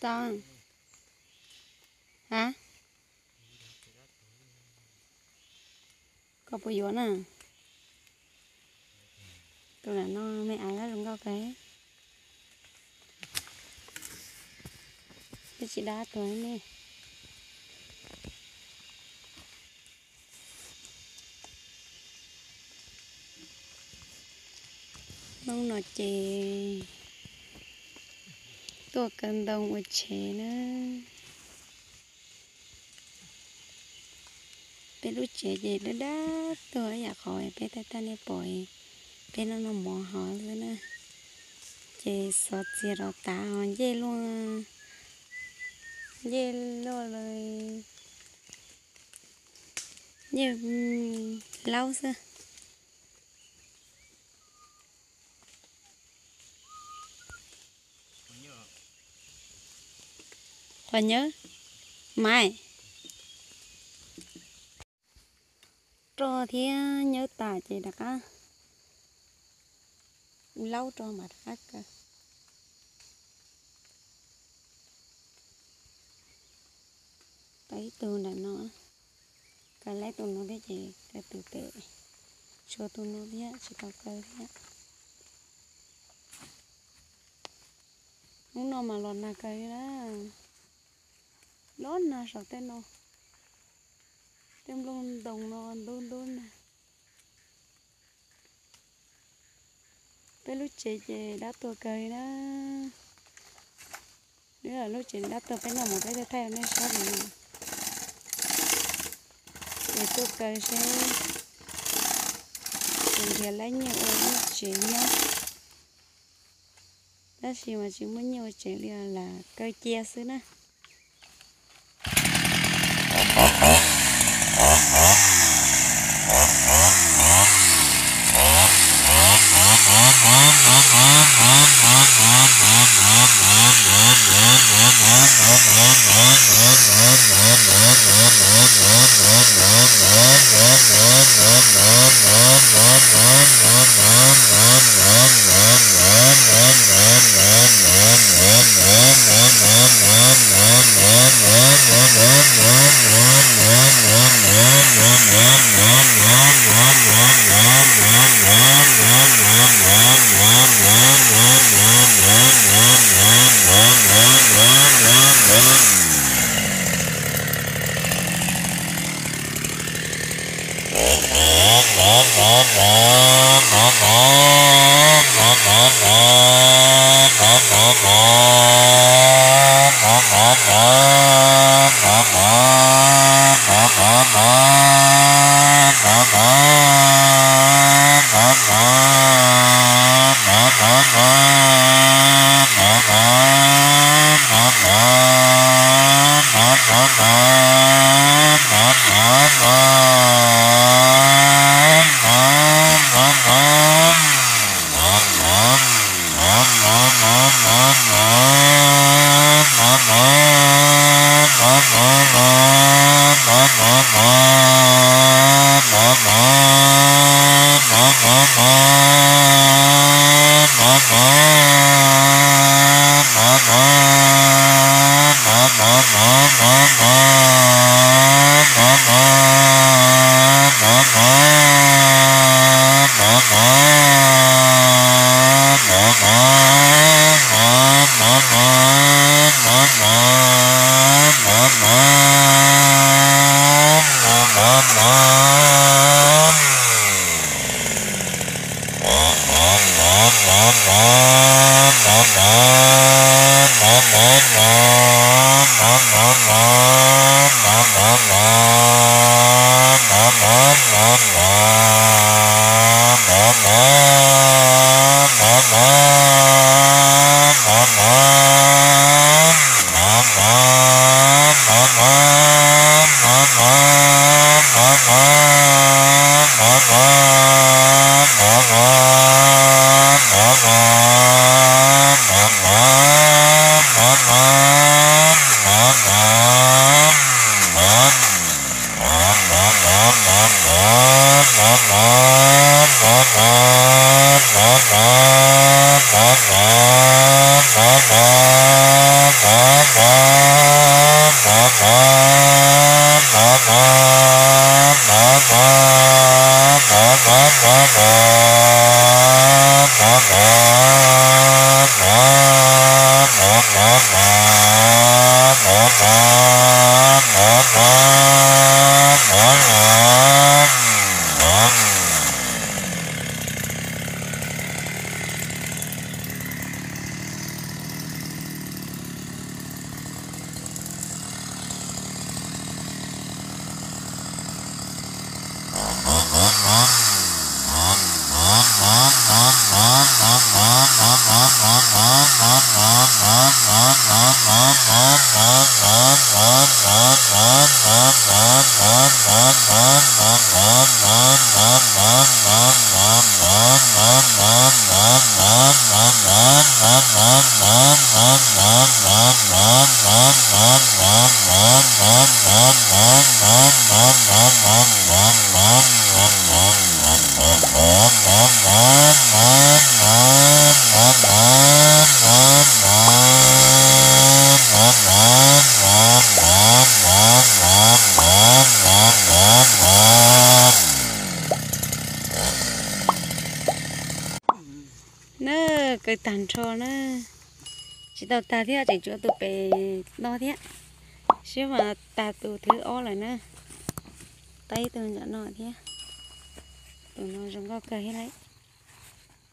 Tau. Ha? Koj puas yuav na? Tus lam no me ais zoo nkauj kawg. Twb tsis dab tuag ne. Hnub no ces tuaj kaw ntoo ua tsev na. Peb lub tsev ces dab dab tuag ib yam qhov peb thaij thaij nej pom, peb noj noj mov hov xwb na. Ces xov txias rov tav ho ncej luaj, ncej luaj li, ncej laub xwb. Qhov nyab, mais, roj thiab nyab tas ces rov qab laub rau mam rov qab kaw. Kaw ib tug nram no, kaw laib tus no thiab ces kaw tus pem, tshuav tus no thiab tsis tau kaw thiab. Hnub no mas los nag kawg li na, los nag saum tej no, tej nplooj ntoos no ntub ntub nag. Peb lub tsev ces dab tuag kawg li na. Lub tsev dab tuag peb noj mov peb thaij thaij nej saib li no. Ces tuaj kaw seb puas nrhiav laib nyiaj ua lub tsev nyob. Tab sis mas tsis muaj nyiaj ua tsev li lam kaw cia xwb na. Na, kaw tag nrho na. Tsis tau tag thiab, tseem tshuav tus pem no thiab. Siab mas tag tus thib ob lawm na. Tau ib tug nram no thiab. Tus no zoo nkauj kawg thiab lauj.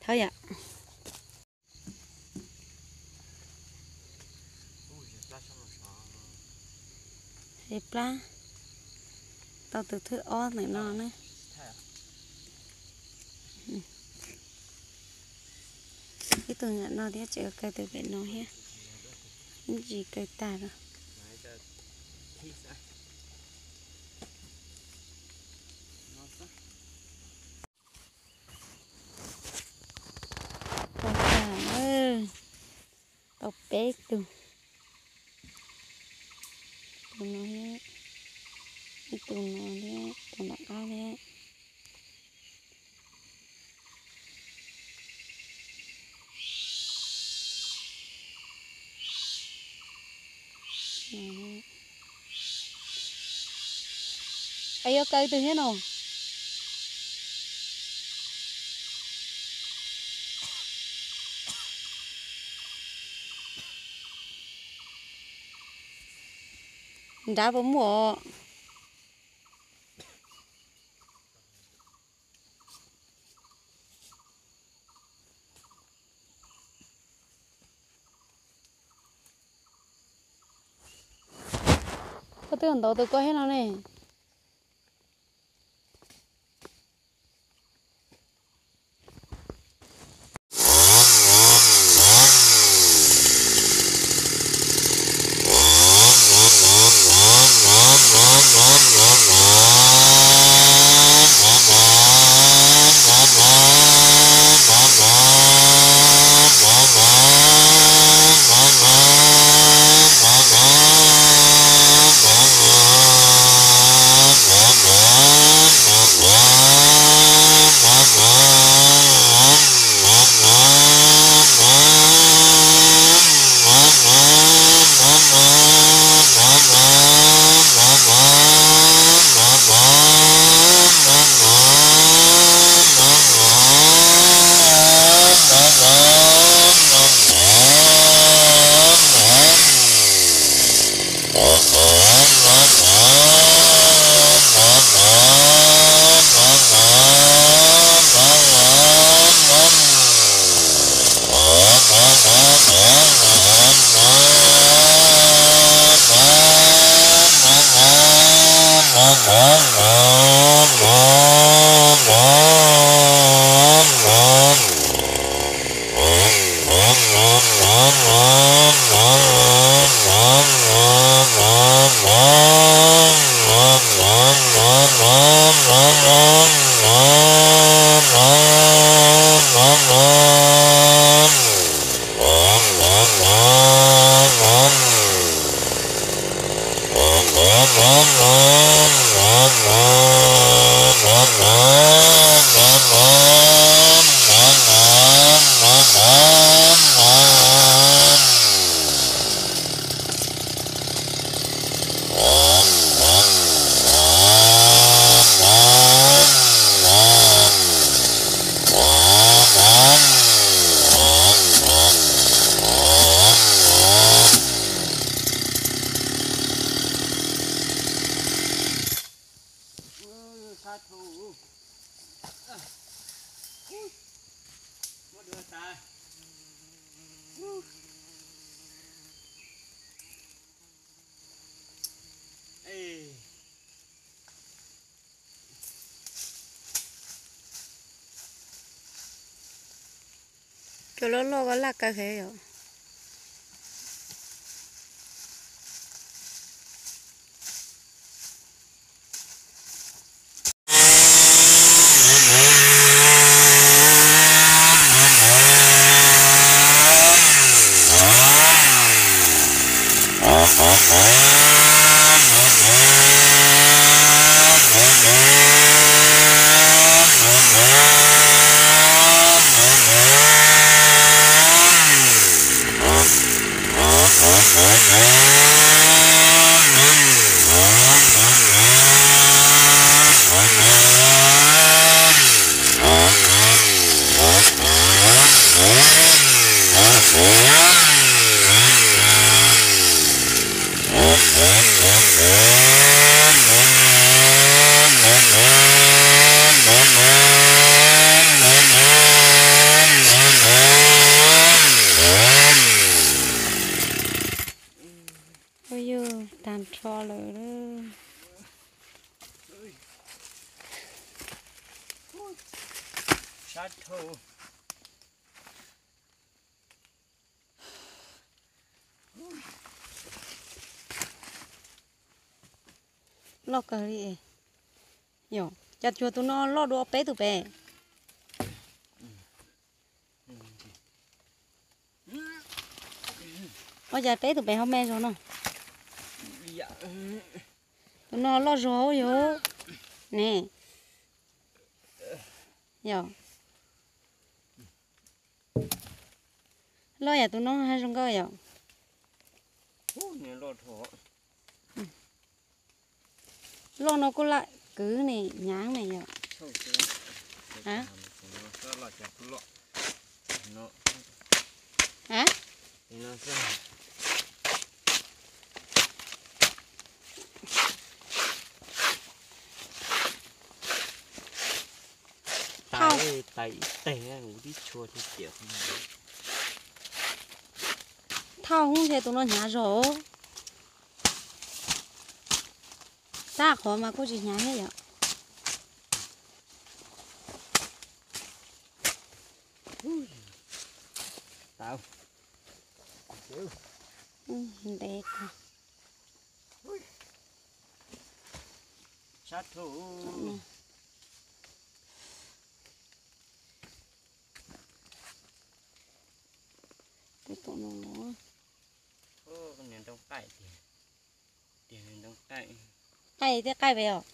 Thov yom. Hais plab. Tau tus thib ob ntawm no na. Ib tug nram no thiab, tseem kaw tus pem no thiab. Ib ntsis kaw tag lawm. Tau tag, tau peb tug. Tus no thiab, ib tug no thiab, tus nram qab thiab. Es yuav kaw twg thiab no? Nrad puas muaj os? Koj twb ntaus tus koj thiab no ne. Loj loj ko laj kawg heev yom. Ua yus tag nrho lawm. Loj kawg li. Yog, cas cuag tus no loj dua peb tus pem. Ua cas peb tus pem ho me zog no? Tus no loj zog yog ne. Yog. Loj yam tus no ha zoo nkauj yom. Loj no kuj lam kwv ne, hnyav ne yom. Thauj, thauj hub ntshe tus no hnyav zog. Tab qhov mas kuj tsis hnyav thiab yom. Ntev. Tus tom no los. Qaij thiab qaij pem os.